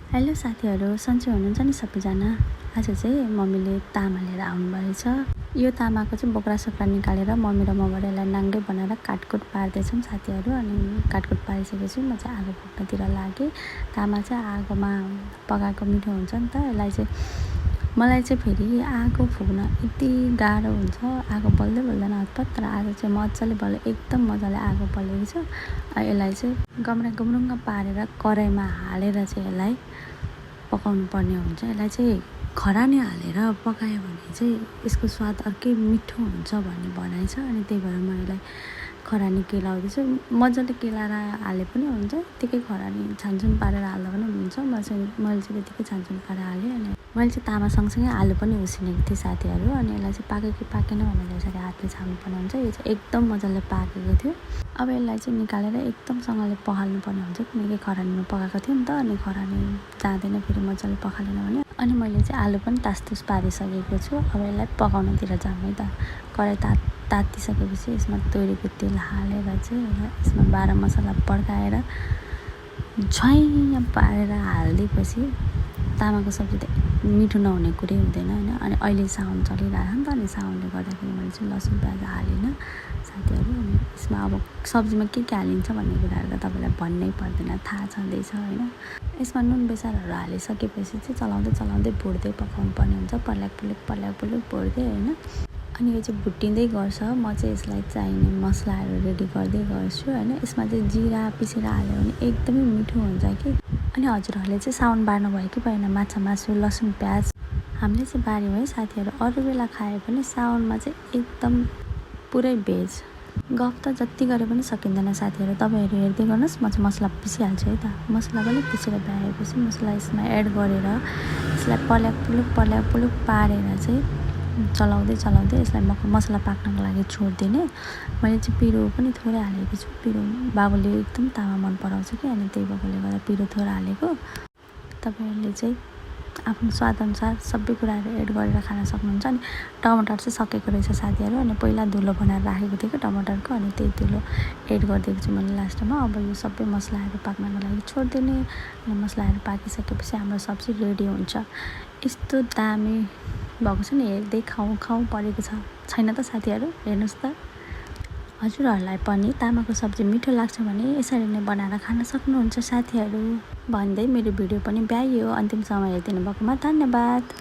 Hello साथीहरू, सन्चै हुनुहुन्छ नि सबैजना। आज चाहिँ मम्मीले तामा लिएर आउनुभएछ। यो तामाको चाहिँ बोक्रा-सोक्रा निकालेर मम्मी र मबाट यसलाई नाङ्गै बनाएर काटकुट पार्दैछौँ साथीहरू। अनि काटकुट पारिसकेपछि म चाहिँ आगो फुक्नतिर लागेँ। तामा चाहिँ आगोमा पकाएको मिठो हुन्छ नि त। यसलाई चाहिँ मलाई चाहिँ फेरि आगो फुक्न यति गाह्रो हुन्छ, आगो बल्दै बल्दैन हतपत। तर आज चाहिँ मजाले बल्यो, एकदम मजाले आगो बलेको छ। यसलाई चाहिँ गम्रुङ्ग पारेर कराईमा हालेर चाहिँ यसलाई पकाउनु पर्ने हुन्छ। यसलाई चाहिँ खरानी हालेर पकायो भने चाहिँ यसको स्वाद अर्कै मिठो हुन्छ भन्ने भनाइ छ। अनि त्यही भएर म यसलाई खरानी केलाउँदैछु। मजाले केलाएर हाले पनि हुन्छ, त्यतिकै खरानी छानछुन पारेर हाल्दा पनि हुन्छ। मैले चाहिँ त्यतिकै छानछुन पारेर हालेँ। अनि मैले चाहिँ तामा सँगसँगै आलु पनि उसिनेको थिएँ साथीहरू। अनि यसलाई चाहिँ पाक्यो कि पाकेन भनेर यसरी हातले छान्नुपर्ने हुन्छ। यो चाहिँ एकदम मजाले पाकेको थियो। अब यसलाई चाहिँ निकालेर एकदमसँगले पखाल्नु पर्ने हुन्छ, किनकि खरानीमा पकाएको थियो नि त। अनि खरानी जाँदैन फेरि मजाले पखालेन भने। अनि मैले चाहिँ आलु पनि तासतुस पारिसकेको छु। अब यसलाई पकाउनुतिर जाऊँ है त। कराई तातिसकेपछि यसमा तोरीको तेल हालेर चाहिँ यसमा बाह्र मसला पड्काएर झ्वाइँ पारेर हालिदिएपछि तामाको सब्जी त मिठो नहुने कुरै हुँदैन होइन। अनि अहिले साउन चलिरहेको नि त, अनि साउनले गर्दाखेरि मैले चाहिँ लसुन प्याज हालिनँ साथीहरू। अनि यसमा अब सब्जीमा के हालिन्छ भन्ने कुराहरू त तपाईँलाई भन्नै पर्दैन, थाहा छँदैछ होइन। यसमा नुन बेसारहरू हालिसकेपछि चाहिँ चलाउँदै भुट्दै पकाउनु पर्ने हुन्छ, पल्याक पुलुक भुट्दै होइन। अनि यो चाहिँ भुटिँदै गर्छ। म चाहिँ यसलाई चाहिने मसलाहरू रेडी गर्दै गर्छु होइन। यसमा चाहिँ जिरा पिसेर हाल्यो भने एकदमै मिठो हुन्छ कि। अनि हजुरहरूले चाहिँ साउन बार्नु भयो कि भएन? माछा मासु लसुन प्याज हामीले चाहिँ बार्यौँ है साथीहरू। अरू बेला खाए पनि साउनमा चाहिँ एकदम पुरै भेज। गफ त जति गरे पनि सकिँदैन साथीहरू। तपाईँहरू हेर्दै गर्नुहोस्, म चाहिँ मसला पिसिहाल्छु है त। मसला पनि पिसेर भ्याएपछि मसला यसमा एड गरेर यसलाई पल्याक पुलुक पारेर चाहिँ चलाउँदै यसलाई मसला पाक्नको लागि छोडिदिने। मैले चाहिँ पिरो पनि थोरै हालेको छु। पिरो बाबुले एकदम तामा मन पराउँछ कि, अनि त्यही भएकोले गर्दा पिरो थोरै हालेको। तपाईँहरूले चाहिँ आफ्नो स्वादअनुसार सबै कुराहरू एड गरेर खान सक्नुहुन्छ। अनि टमाटर चाहिँ सकेको रहेछ साथीहरू। अनि पहिला धुलो बनाएर राखेको थिएँ कि टमाटरको, अनि त्यही धुलो एड गरिदिएको छु मैले लास्टमा। अब यो सबै मसलाहरू पाक्नको लागि छोडिदिने। अनि मसलाहरू पाकिसकेपछि हाम्रो सब्जी रेडी हुन्छ। यस्तो दामी भएको छ नि, हेर्दै खाउँ परेको छैन त साथीहरू। हेर्नुहोस् त। हजुरहरूलाई पनि तामाको सब्जी मिठो लाग्छ भने यसरी नै बनाएर खान सक्नुहुन्छ साथीहरू भन्दै मेरो भिडियो पनि भ्याइयो। अन्तिमसम्म हेरिदिनु भएकोमा धन्यवाद।